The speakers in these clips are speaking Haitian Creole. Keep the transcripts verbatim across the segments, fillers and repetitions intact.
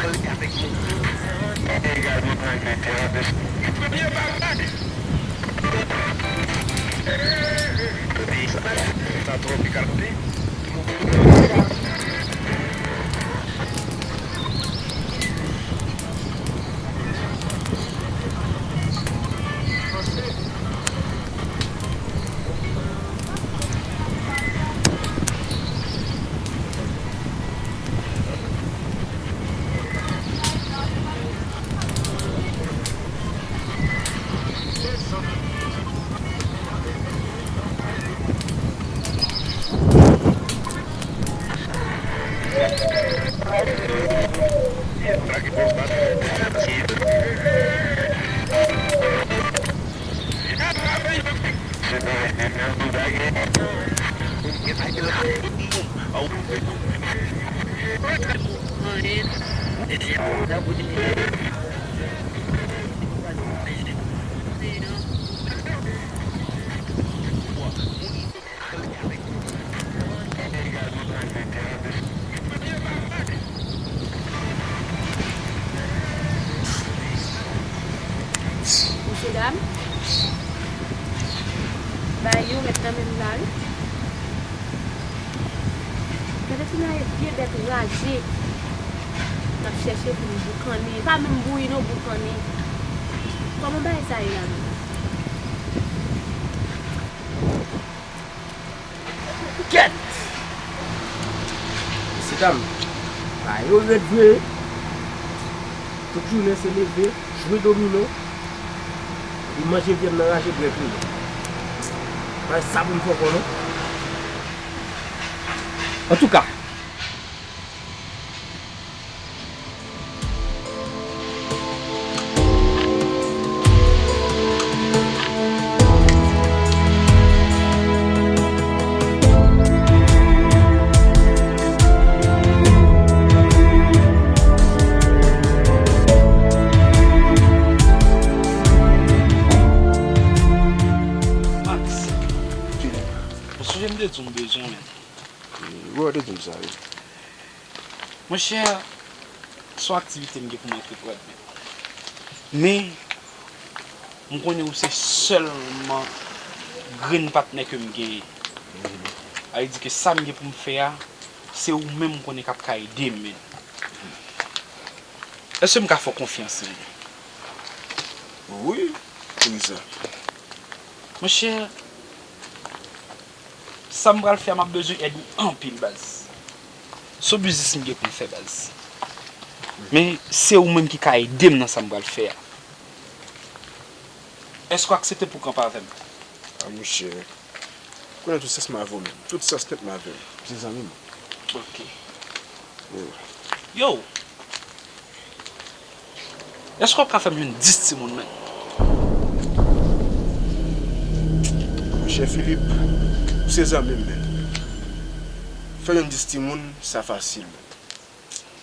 Kle avèk nou. Egal, mwen pran kle tè a, mesye. Premye bagay. Sa twòp, li ka di. Mesye dam, bagay yo mèt nan men m la wi. Gade ti nan vye bèt raje k ap chèche pou l boukannen. Pa menm bouyi non, boukannen. Kòman bagay sa ye la menm? Kèt! Mesye dam, bagay yo rèd vre wi. Tout jounen se leve, jwe domino, epi manje vyann nan raje, bwè kleren. Pa sa pou m fè ankò non. Antouka, Max, ou sonje m te di w m bezwen w, men. Ou te di m sa, wi. Monchè, se yon aktivite m gen pou m antreprann, men, men, m konnen ou se sèlman grenn patnè ke m genyen. Sa vle di ke sa m gen pou m fè a, se ou menm m konnen k ap ka ede m, men. Èske m ka fè w konfyans, men? Wi, poukisa? Monchè, sa m pral fè a, m ap bezwen èd ou anpil, baz. Se yon biznis m gen pou m fè, baz. Men, se ou menm ki ka ede m nan sa m pral fè a. Èske w aksepte pou w kanpe avè m? A, monchè. Konnen tout sans m avè w menm. Tout sans nèt m avè w. Se zanmi m. Ok. Wi. Yo! Èske w ap ka fè m jwenn dis timoun, menn? Monchè Philippe, ou se zanmi m, menn. Fè jwenn dis timoun, sa fasil, menn.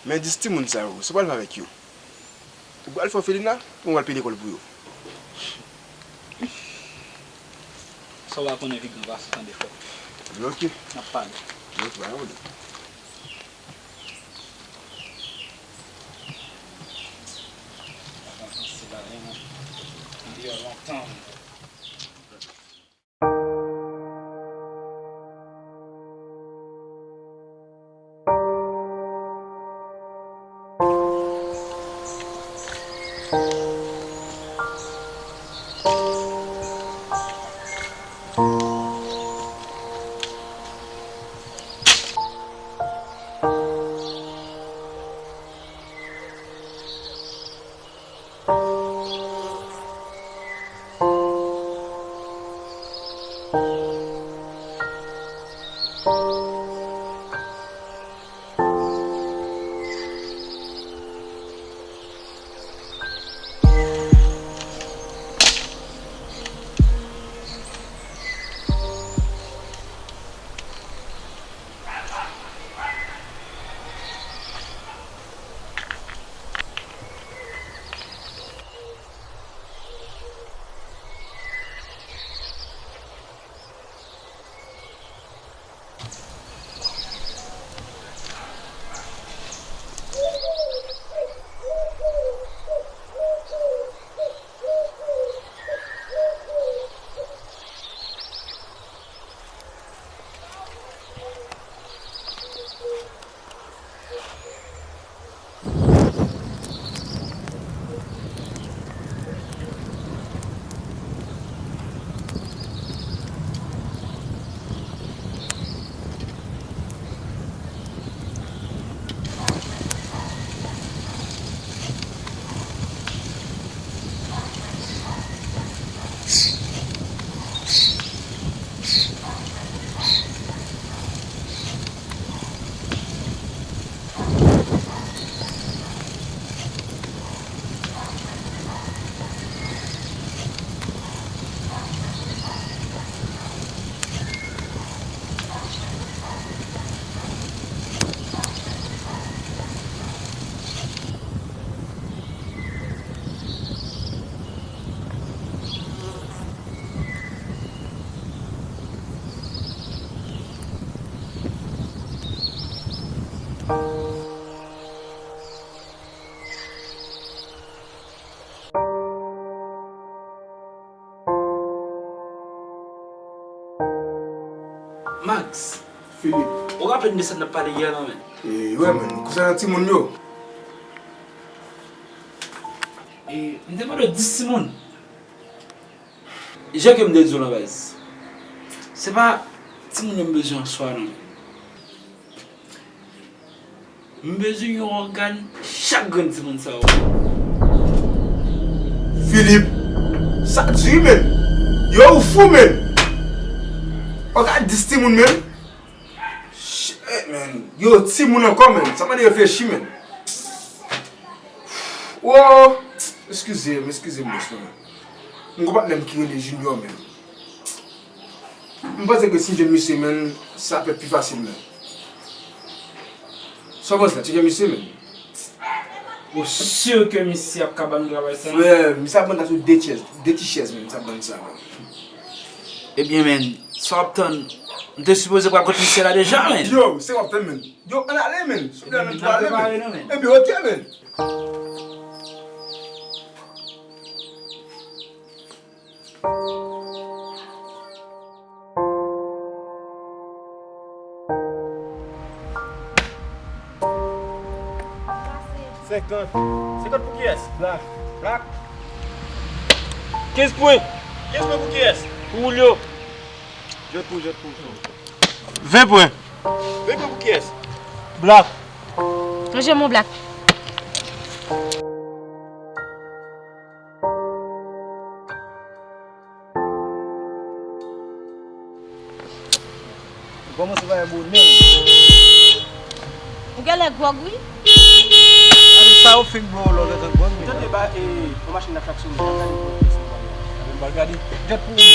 Men dis timoun sa yo, sa w pral fè avèk yo? Ou pral fè òfelina, ou pral peye lekòl pou yo? Sa w pa konnen pi gran pase tande, frè m. Ok. N ap pale. Ok, pa gen pwoblèm. Vakanse la, men, m deyò lontan. Max, Philippe, ou raple n de sa n t ap pale yè la, men? E, wi, men, konsènan timoun yo. E, m te mande w dis timoun. Jan ke m te di w la, baz, se pa timoun yo m bezwen an swa, non. M bezwen yon ògàn chak grenn timoun sa yo. Philippe, sa di, men. Yo, ou fou, men. Ògàn dis timoun, men. Shit, man. Yo, timoun ankò, man. Sa mande reflechi, man. Wo! Eskize m, eskize m, bòs, man. M gon patnè m ki rele Junior, man. M panse ke si m jwenn misye, man, sa ap fèt pi fasil, man. Sa w panse la, tcheke misye, man? Ou si ke misye ap ka ban m travay sa? Frè, misye ap ban n ta sou de chèz, de ti chèz, man, misye ap ban n sa, man. Ebyen, man, sa w ap tann? M te sipoze pral kot misye la deja, man. Yo, se w ap tann, man. Yo, ann ale, man. Souple, man, tou ale, man. Ebyen, oke, man. Senkant. Senkant pou kiyès? Black. Black. Kenz pwen. Kenz pwen pou kiyès? Pou Julio. Jwèt pou, jwèt pou. Ven pwen. Ven pwen pou kiyès? Black. Mwen jwe mon Black. Ou kòmanse bay bonè. Ou genlè gwòg, wi. Gade sa yo fenk ba w lò, lè tan gwòg, wi. Tande ba, e, yon machin nan klaksonnen, gade gwòg, gade gwòg. Gade m pral gade. Jwèt pou ou menm.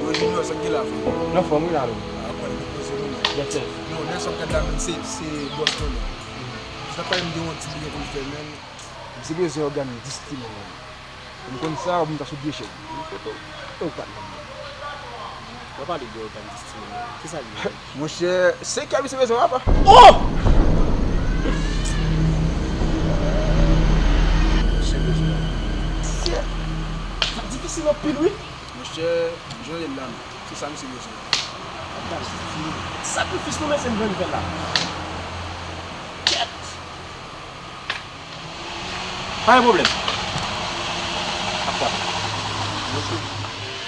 Yo, Junior, sa k gen la, frè? Nan fòm, wi, la, wi. A, kwè, nou poze nou, non. Yes, sir. Non, Nelson Cadla, menm, se, se bòs mwen, non. Sa fè m gen yon ti byen pou l fè, menm. M se bezwen ògàn dis timoun, menm. M konn sa, ou menm ta sou pye chèz. Ou pa nan. W ap pale de ògàn dis timoun. Kisa l ye? Monchè, se kè misye bezwen, papa. Oh! Misye bezwen. Misye, sa difisil anpil, wi. Monchè, jan l ye la, non. Se sa misye bezwen. Sakrifis nou menm se nou jwenn fè la. Kèt! Pa gen pwoblèm. Apa.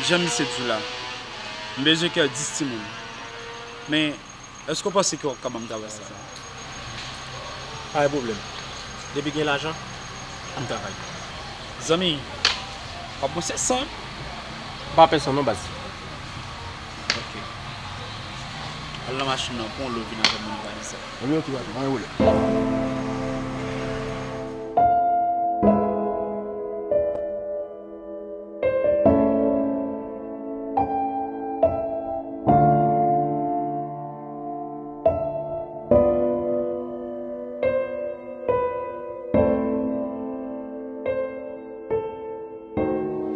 Jan misye di w la, m bezwen kè dis timoun. Men, èske w panse ke w ap ka ban m travay sa? Pa gen pwoblèm. Depi gen lajan, ann travay. Zanmi, w ap bon sèt san. Pa pèsonn non, baz. Ok. Al nan machin nan, pran lo vin avè m, nou valiz sa. Ebyen, ok, patwon, pa gen pwoblèm.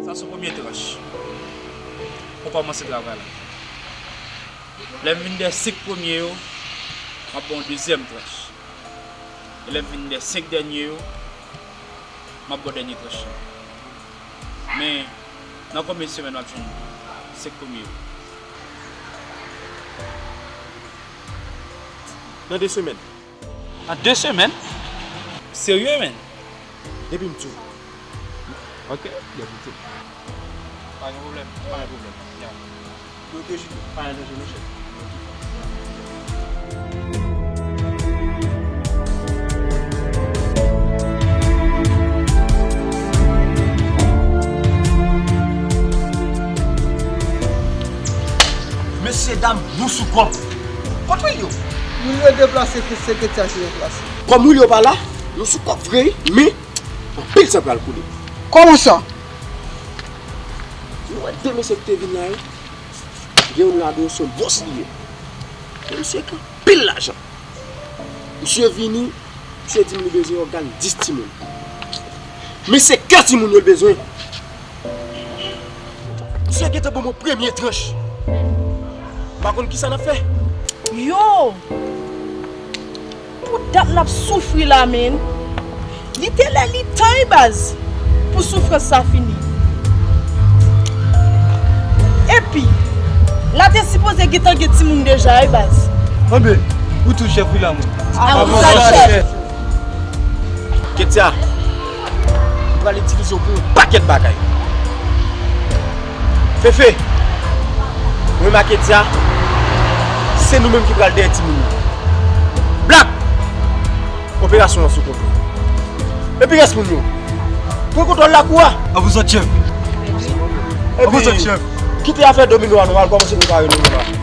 Sa se premye tranch pou kòmanse travay la. Lè m vin dèyè senk premye yo, m ap ba w dezyèm tranch. E lè m vin dèyè senk dènye yo, m ap ba w dènye tranch lan. Men, nan konbyen semèn w ap jwenn senk premye yo? Nan de semèn. Nan de semèn? Serye, menn? Depi m di w. Ok, depi m di w. Pa gen pwoblèm, pa gen pwoblèm. Ya. Bloke jile. Pa gen danje, monchè. Mesye dam, nou sou kòb. Kot Wilio? Wilio deplase, se Ketia ki ranplase. Kòm Wilio pa la, nou sou kòb vre, wi, men anpil san pral koule. Kòman sa? Nou wè de mesye ki te vin la yo, gen youn ladan yo se yon bòs li ye. Gen misye ki anpil lajan. Misye vini, misye di m li bezwen ògàn dis timoun. Men se kè timoun yo l bezwen. Misye gentan ban mwen premye tranch. M pa konn kisa n ap fè. Yo! Pou dat n ap soufri la, menn. Li te lè li tan, wi, baz, pou soufrans sa fini. Epi, la te sipoze gentan gen timoun deja, wi, baz. Anben, ou tou chèf, wi, la, mwen. A ou sa chèf. Ketia, m pral itilize w pou yon pakèt bagay. Fefe, mwen ak Ketia, se nou menm ki pral dèyè timoun yo. Blak, operasyon an sou kontwòl. Epi rès moun yo, pran kontwòl lakou a. An pou zòt chèf. An pou zòt chèf. Epi, kite afè domino a, nou al kòmanse prepare domino a.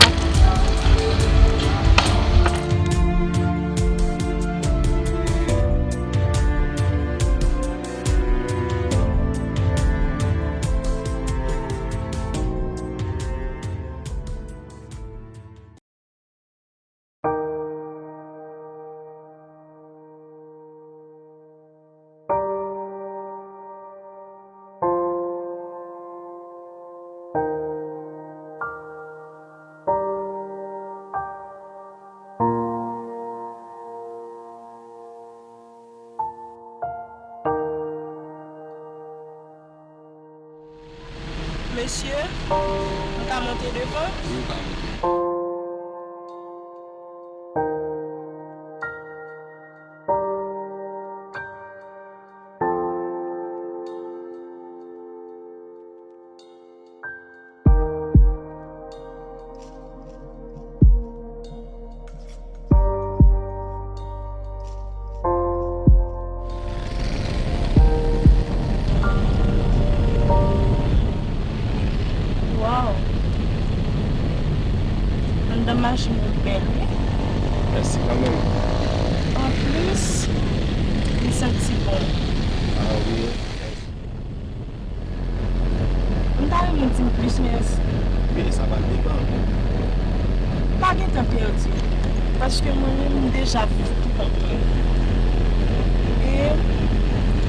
Mesye, nou ka monte devan? Wi, nou ka monte. Waw! Anndan machin yo bèl, wi. Mèsi kanmenm. Anplis, li santi bon. A wi. M ta renmen di m plis, men. Men sa va depann. Pa gen tan pèdi, paske mwen menm, m deja viv pou kont mwen. E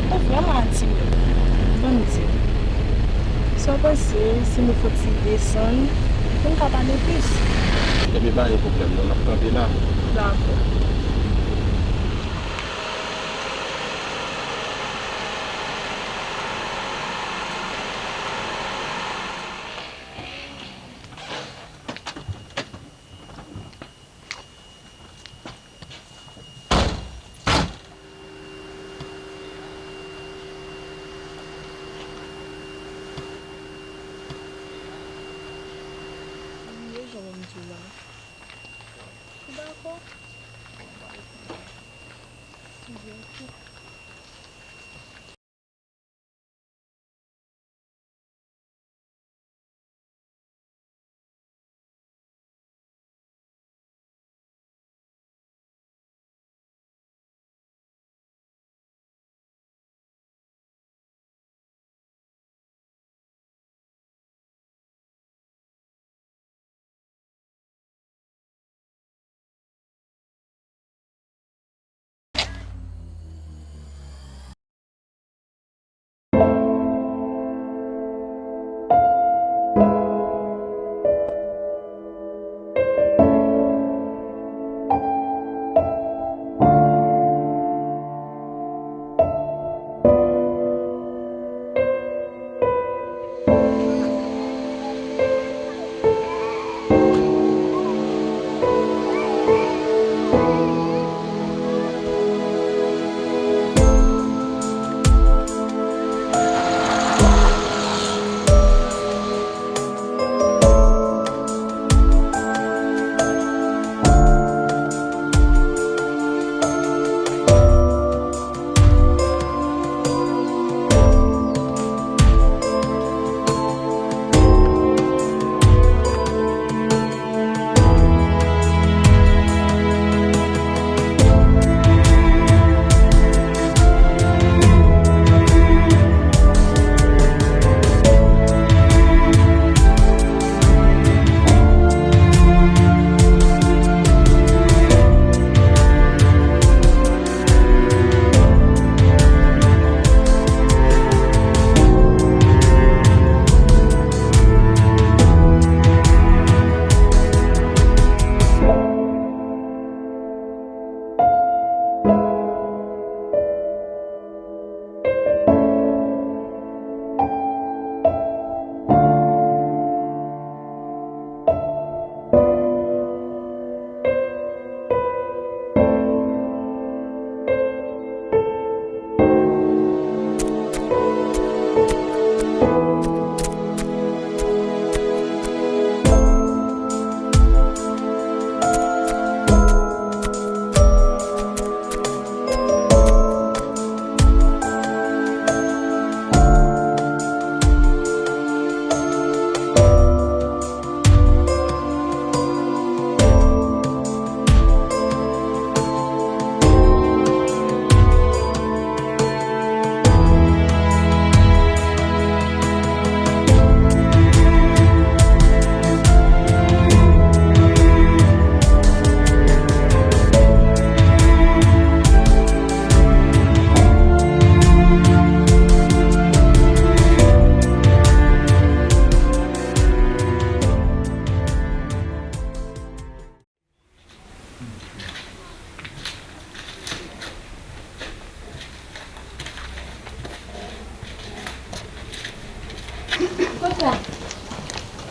ou vrèman atire m. Ban m di w. Sa w panse si nou fon ti desann pou n ka pale plis? Ebyen, pa gen pwoblèm, non, n ap kanpe la. Dakò. Bliye jan w di w la. Dakò. Dakò.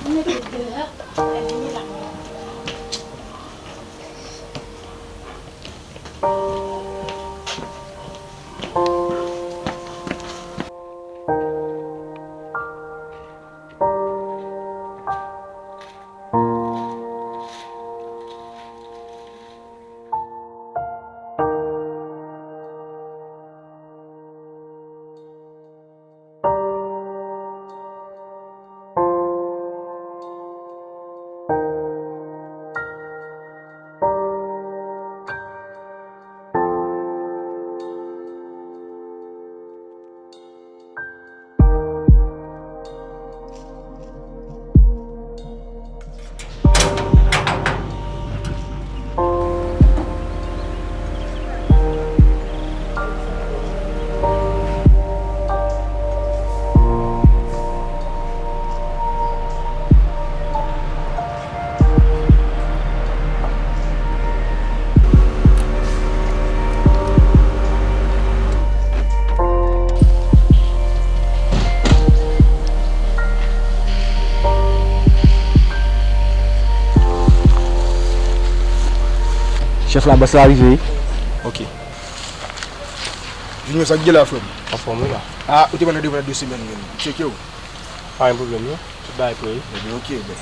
Mete deyò, epi mete la. Chèf la, bòs la rive wi. Ok. Junior, sa k gen la, frè m? Anfòm wi la. A, ou te pran nan devan nan de semèn menm. Tcheke w. Pa gen pwoblèm non. Tout bagay prè wi. Ebyen, ok, bèl.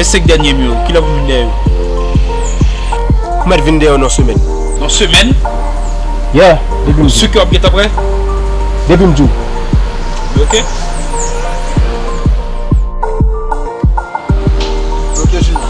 E senk dènye mil yo, kilè pou m vin dèyè yo? Ou mèt vin dèyè yo nan semèn. Nan semèn? Yeah, depi m di. Sou kè w ap gentan prè? Depi m di w. Ok. Ok, Junior.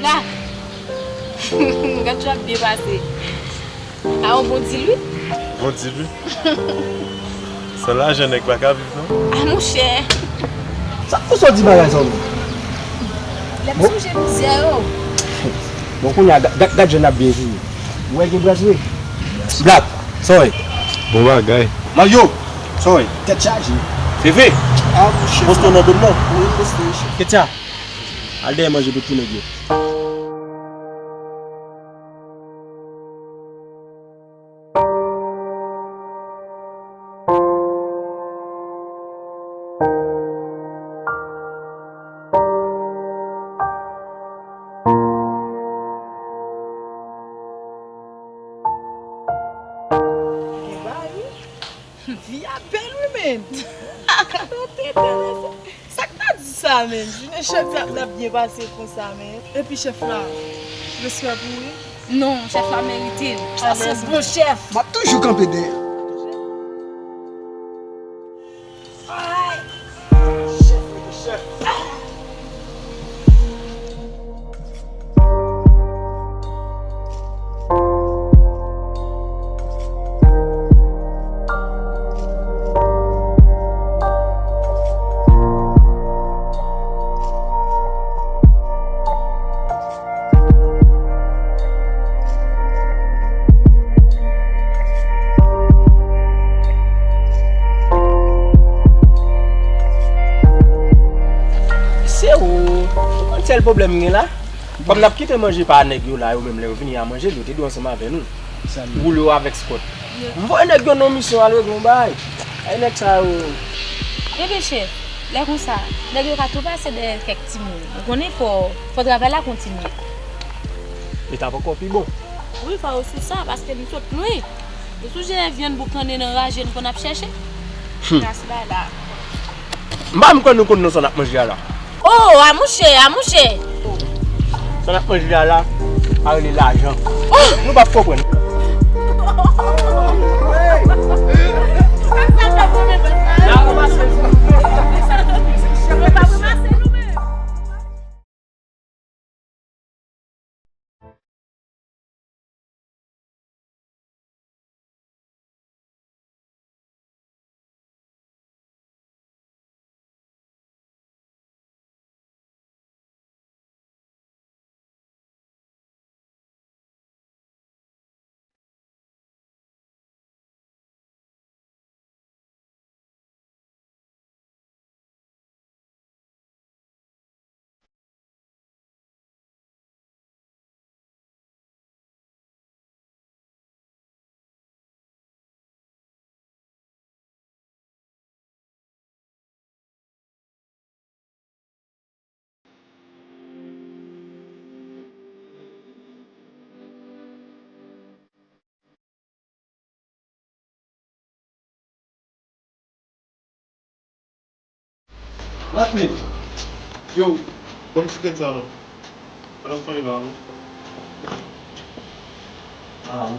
La. Gad jan ap byen pase. A, yon bon dil wi. Bon dil wi. San lajan nèg pa ka viv non. A monchè. Sa pou sa w di bagay sa w di? Lè m sonje mizè yo. Bon, kounye a, ga- ga- gad jan n ap byen viv. Ou wè gen braz vre. Black, sa w ye? Bon bagay. Mario, sa w ye? Tèt chaje. Feve, a monchè. Poste w nan dòm nan. Wi, poste wi chèf. Ketia, al dèyè manje pou tout nèg yo. Gen bagay wi. Vi a bèl wi, men. Gade yon tenten mesye. Sa k ta di sa, menm? Junior chèf di ap n ap byen pase konsa, menm. Epi chèf la, respè pou ou wi. Non, chèf la merite l. Sa se yon bon chèf. M ap toujou kanpe dèyè l. Se ou, ou konn sèl pwoblèm m gen la? Kòm n ap kite manje pa nèg yo la, yo menm lè yo vini a manje, yo te dwe ansanm avè nou. Woulo avèk Scott. M voye nèg yo nan misyon al regle yon bagay. Ay nèg sa yo. Ebyen chèf, lè konsa, nèg yo ka tou pase dèyè kèk timoun. Ou konnen fò, fò travay la kontinye. Li t ap ankò pi bon. Wi, fò yo sou sa, paske nou sot lwen. Nou sou jere vyann boukannen nan raje nou konn ap chèche. Gras bay la. M pa menm kwè nou konn non sa n ap manje a la. Oh, a mouche, a mouche. Sa n ap manje a la, a rele lajan. Nou p ap konprann. Yo, ban m chiken sa non. Sa n ap fè la non? Ah, wi.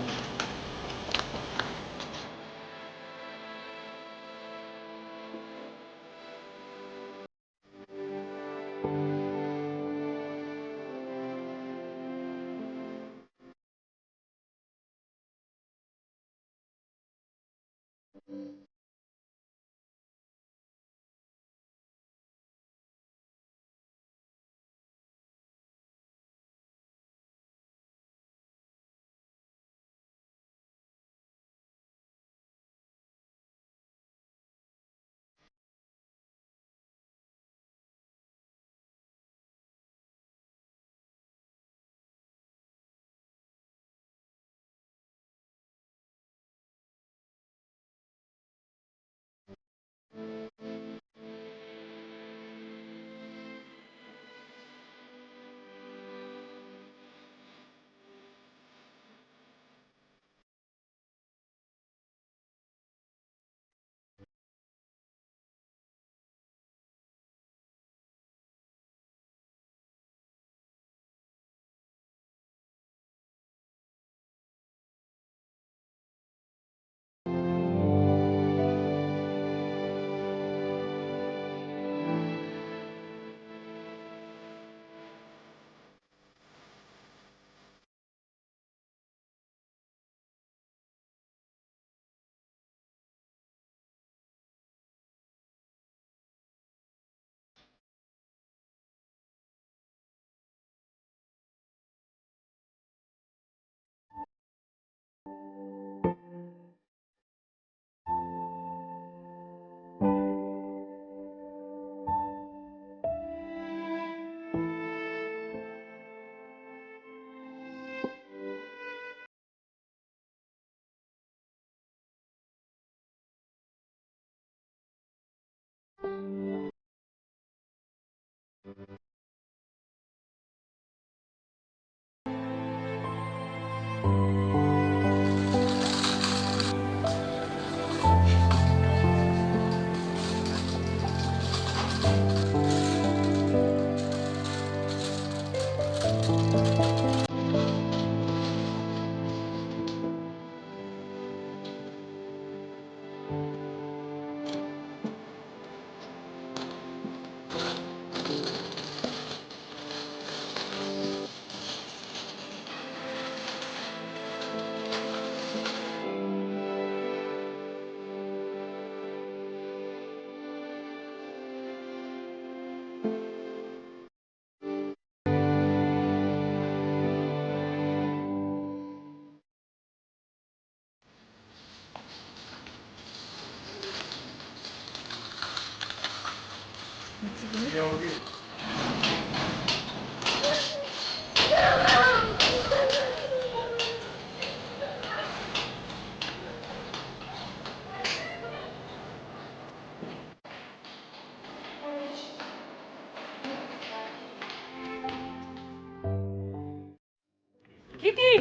Kiki!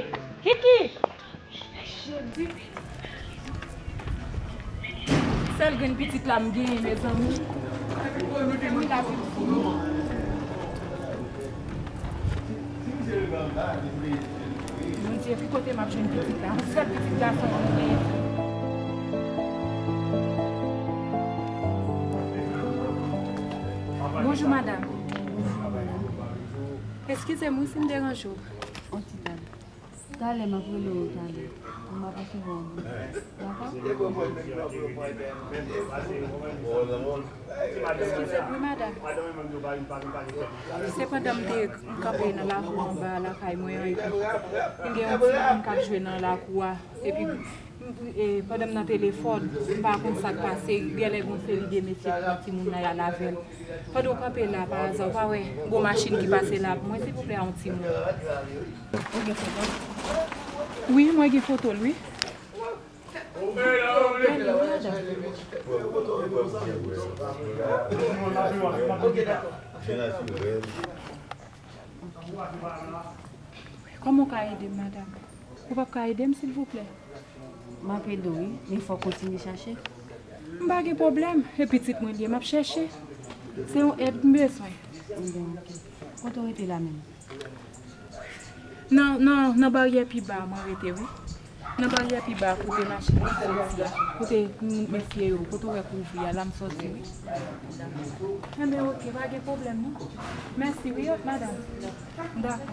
Kiki! Sèl grenn pitit la m genyen, mezanmi. Mezanmi, lavi m fini. Bondye, ki kote m ap jwenn pitit la? Yon sèl pitit gason m genyen. Bonjou, madanm. Eskize m, wi, si m deranje w. On ti talè. Talè, m ap rele w talè. M ap resevwa w. Dakò? Eskize m, wi, madanm. Se pandan m te kanpe nan lakou anba lakay mwen an, epi m gen yon timoun k ap jwe nan lakou a. Epi, m, e, pandan m nan telefòn, m pa konn sa k pase. Genlè gon seri de mesye pran timoun nan y al avè l. Pandan w kanpe la, pa aza, w pa wè gon machin ki pase la pou mwen, silvouplè, a yon timoun. Ou gen foto l? Wi, mwen gen foto l, wi. Kòman w ka ede m, madanm? Ou p ap ka ede m, silvouplè? M ap ede w, wi, men fò w kontinye chache. M pa gen pwoblèm. E pitit mwen li ye, m ap chèche. Se yon èd m bezwen. Bon, ok. Kote w rete la menm? Nan, nan, nan baryè pi ba a mwen rete, wi. Nan baryè pi ba a, kote machin nan soti a. Kote mesye yo, kote w wè kouvri a, la m soti, wi. Enben, ok, pa gen pwoblèm, non. Mèsi, wi, madanm. Dakò.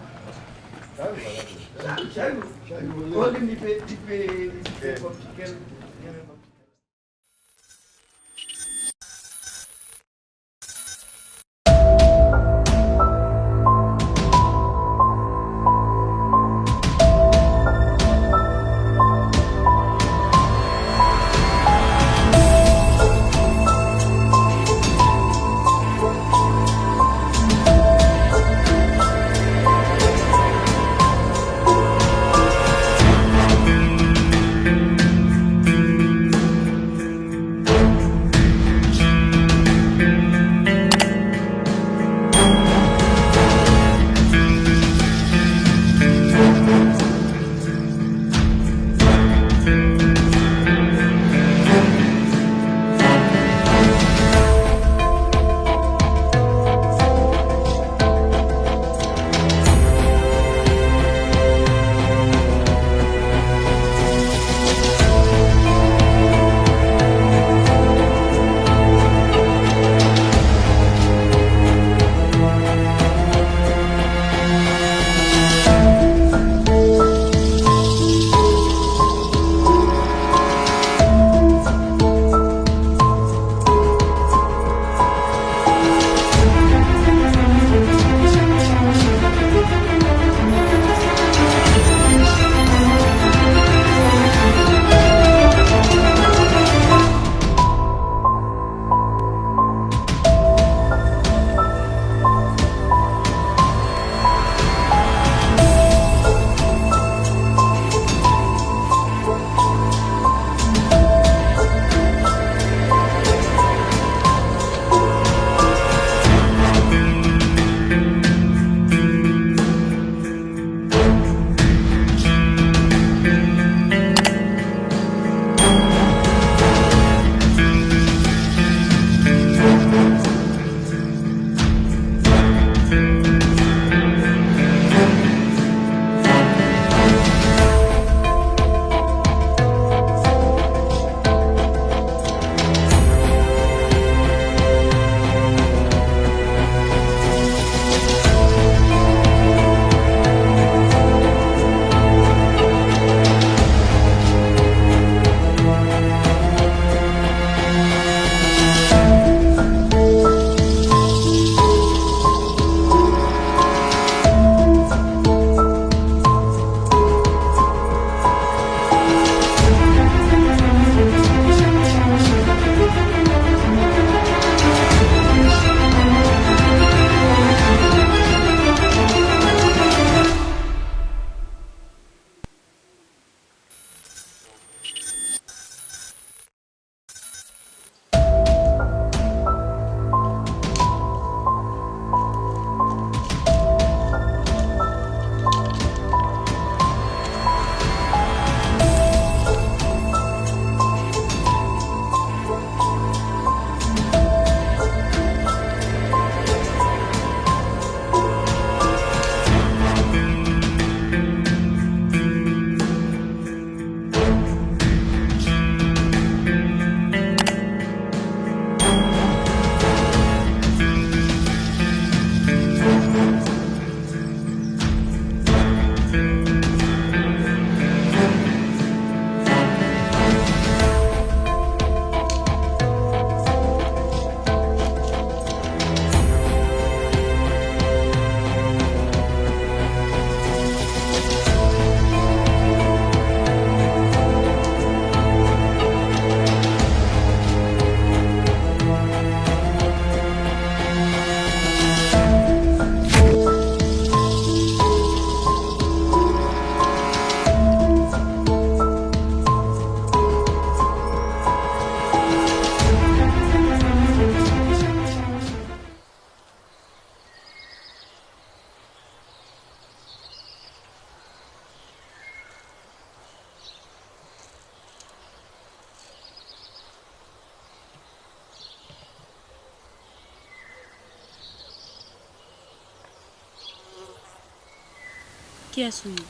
Kiyès ou ye?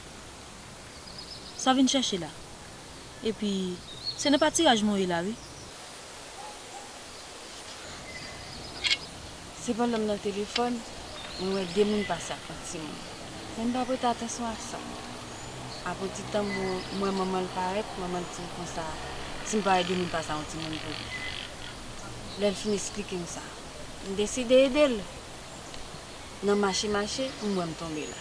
Sa w vin chèche la? Epi, se nan patiraj mwen ye la, wi. Se pandan m nan telefòn, mwen wè de moun pase ak yon timoun. Men m pa prete atansyon ak sa. Apre yon ti tan, m wè manman l parèt, manman l di m konsa, si m pa wè de moun pase ak yon timoun pou li. Lè l fin esplike m sa, m deside ede l. Nan mache mache, m wè m tonbe la.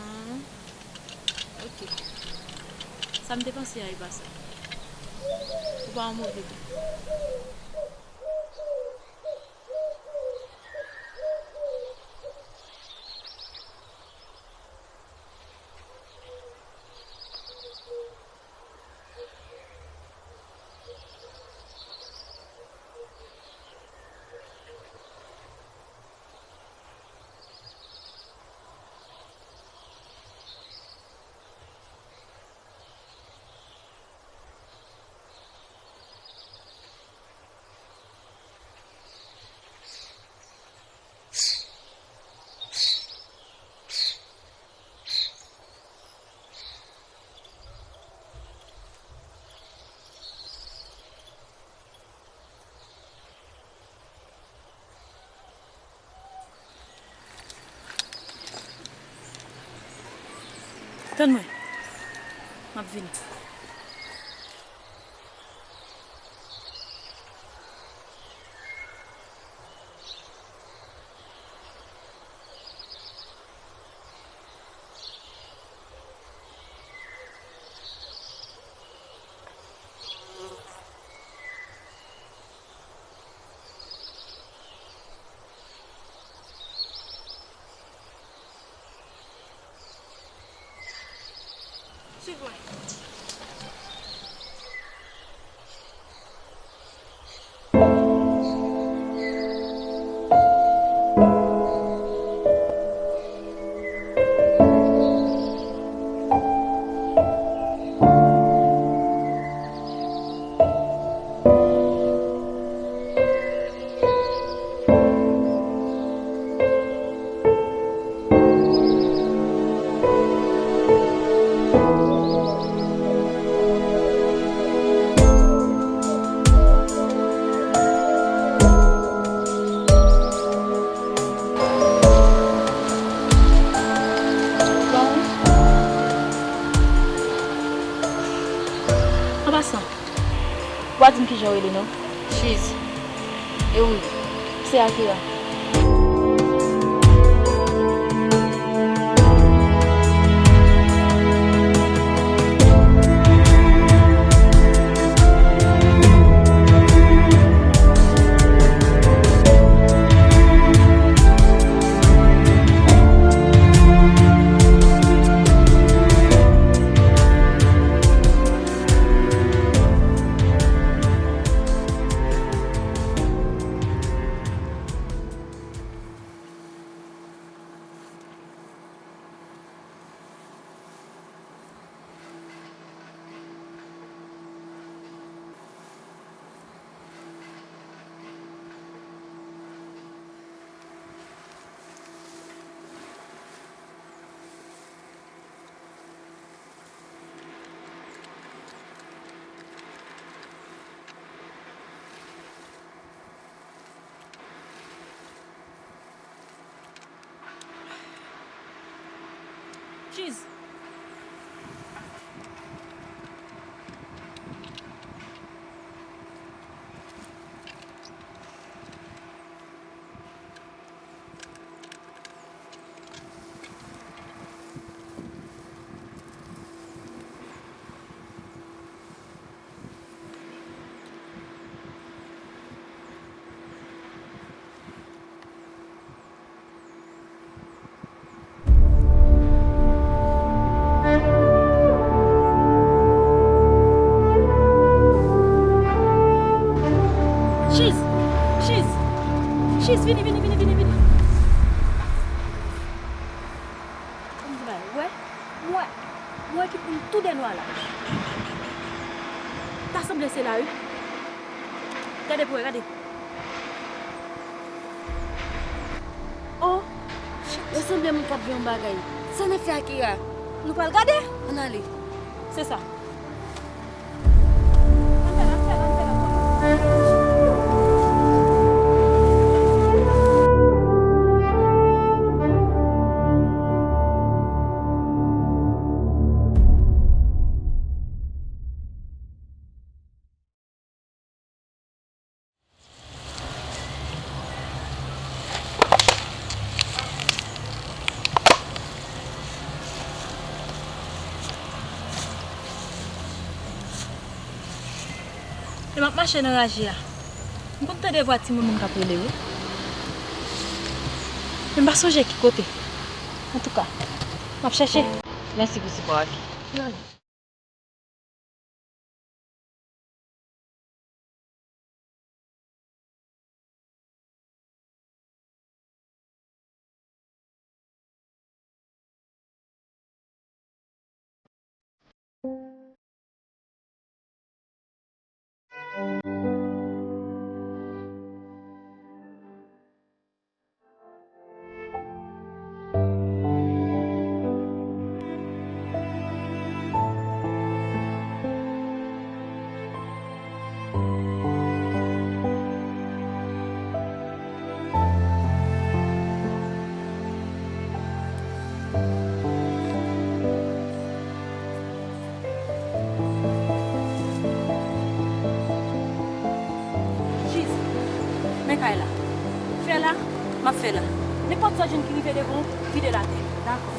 Ah, ok. Sa m te panse a, e pa sa. Ou pa yon move moun. Tann mwen. M ap vini. Suiv mwen. An pasan, w a di m kijan w rele non? Cheese. E ou menm? Se Akira. Cheese. Cheese! Cheese! Cheese, vini, vini, vini, vini, vini. Kòm di bagay, ou wè? M wè, m wè ki pou m tou dènwa la. Ta sanble se la, wi. Gade pou wè, gade. Sanble moun k ap veye yon bagay. Sa n ap fè Akira? Nou pral gade? Ann ale. Se sa. E m ap mache nan raje a. M konn tande vwa timoun moun k ap rele wi. Men m pa sonje ki kote. Antouka, m ap chèche. Mèsi pou sipò a fi. Jis, men kay la. Fè la, m ap fè la. Nenpòt sa w jwenn ki rive devan w, vide l atè. Dakò.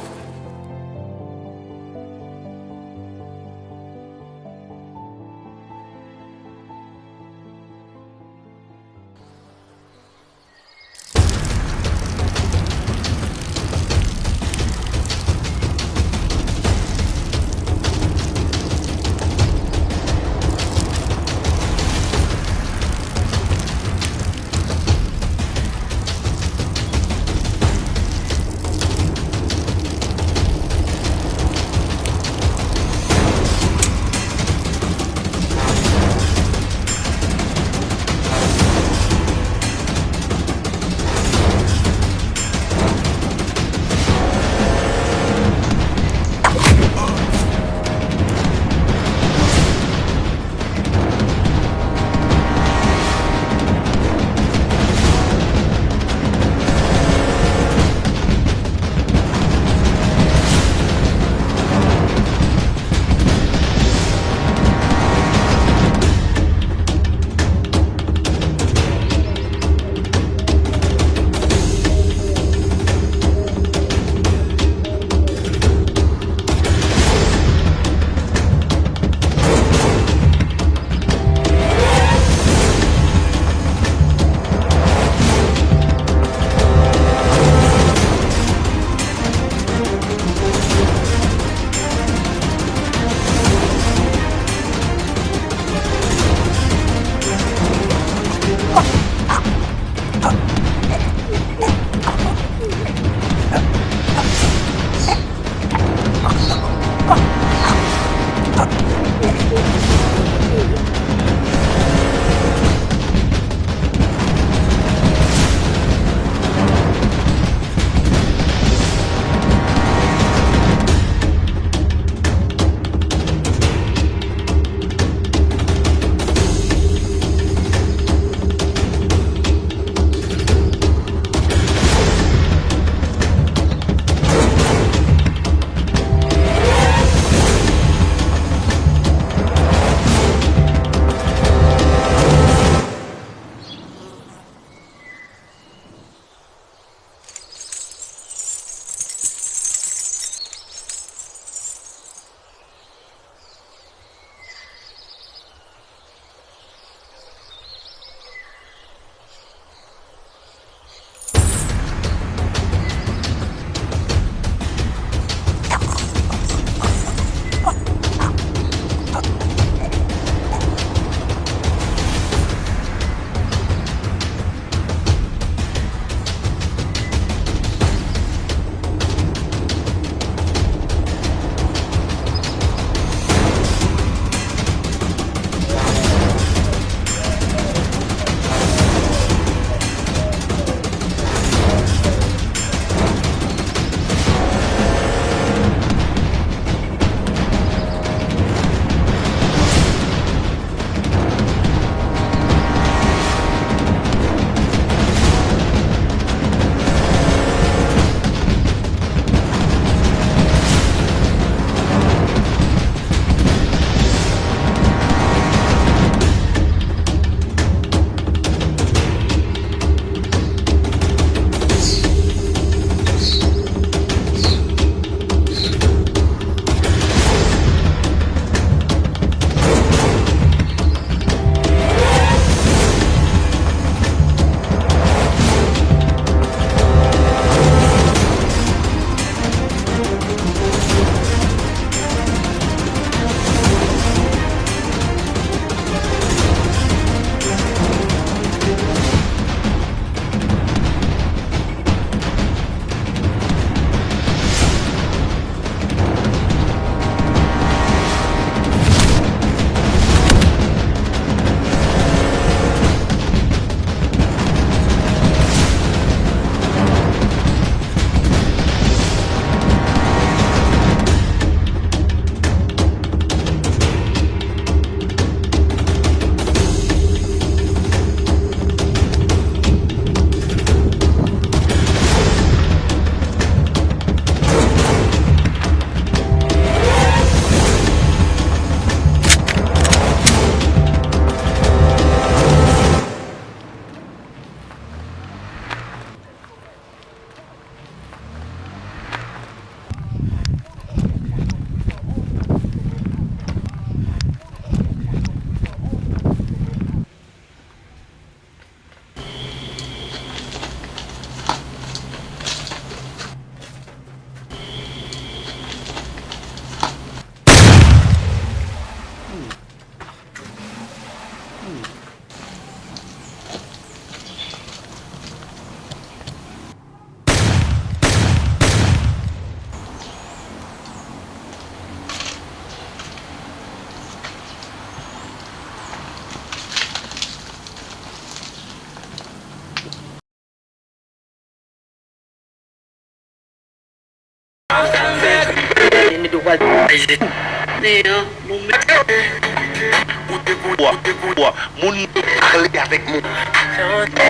Moun yo pale avèk moun.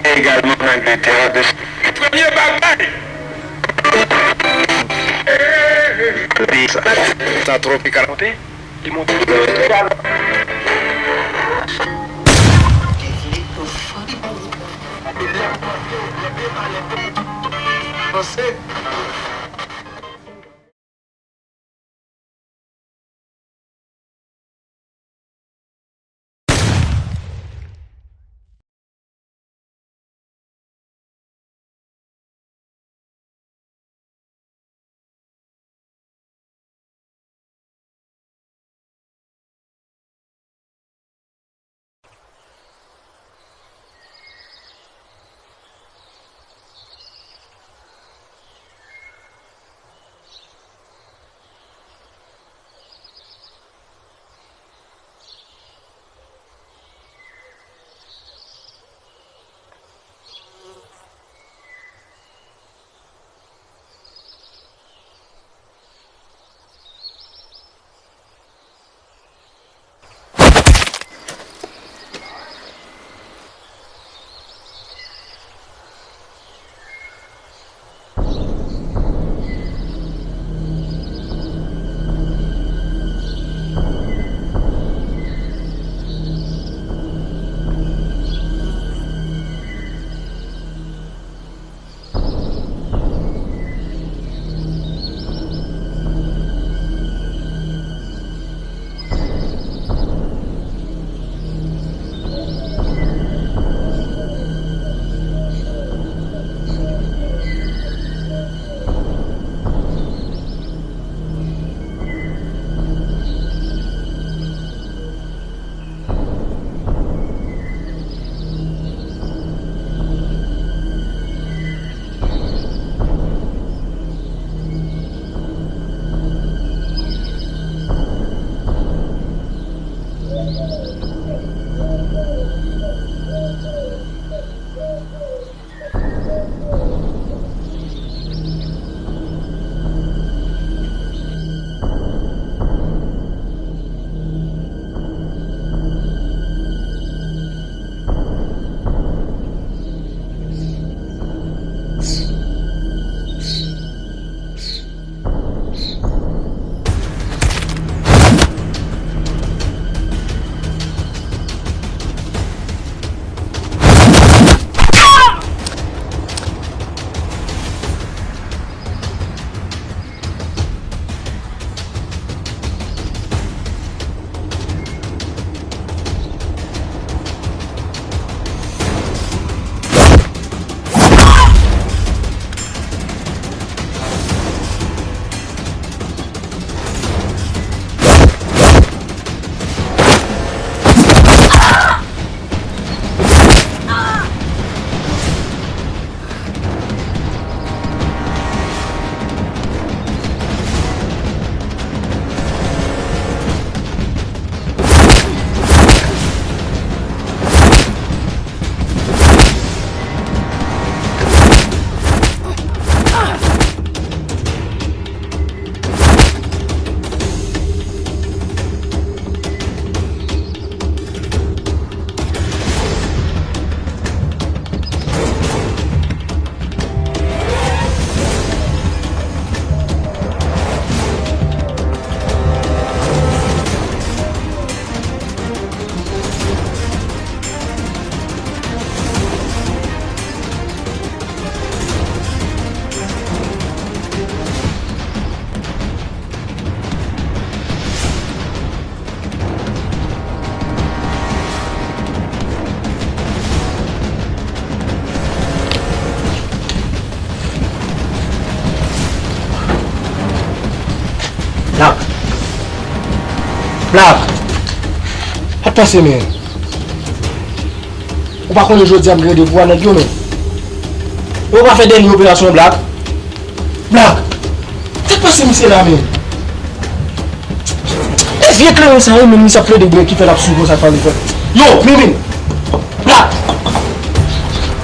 Egalman nan Angletè. Premye bagay. Sa, sa Tropical. Li monte. Black! Black! Sa k pase, men? Ou pa konnen jodi a m gen randevou a nèg yo, men? E ou pa fè dènye operasyon, Black? Black! Sa k pase misye la, men? E vye kleren sa yo, men misye ap plede bwè ki fè l ap sou konsa, fè l fè. Yo, Mimim! Black!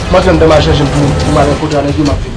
M antre anndan, m al chèche l pou, pou m al rankontre a nèg yo, m ap vini.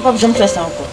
P ap janm fè sa ankò.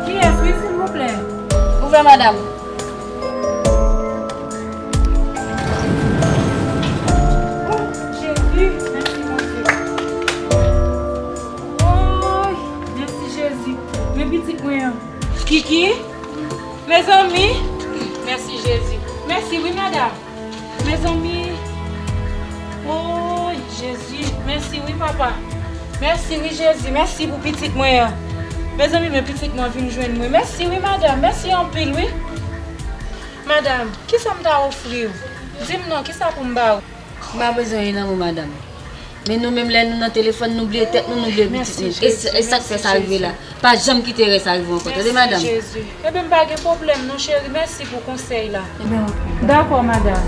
Kiyès wi, silvouplè? Ouvè, madanm. Oh, Jezi, mèsi, Bondye. Woy, mèsi, Jezi. Men pitit mwen an. Kiki? Mezanmi. Mèsi, Jezi. Mèsi, wi, madanm. Mezanmi. Woy, Jezi. Mèsi, wi, papa. Mèsi, wi, Jezi. Mèsi pou pitit mwen an. Mezanmi, men pitit mwen vin jwenn mwen. Mèsi, wi, madanm. Mèsi anpil, wi. Madanm, kisa m ta ofri w? Di m non, kisa pou m ba w? M pa bezwen anyen nan men w, madanm. Men nou menm, lè nou nan telefòn, nou bliye tèt nou, nou bliye pitit nou. E sa, e sa k fè sa rive la. Pa janm kite erè sa rive w ankò, tande, madanm? Mèsi, Jezi. Ebyen, m pa gen pwoblèm non, cheri. Mèsi pou konsèy la. Ebyen, oke. Dakò, madanm.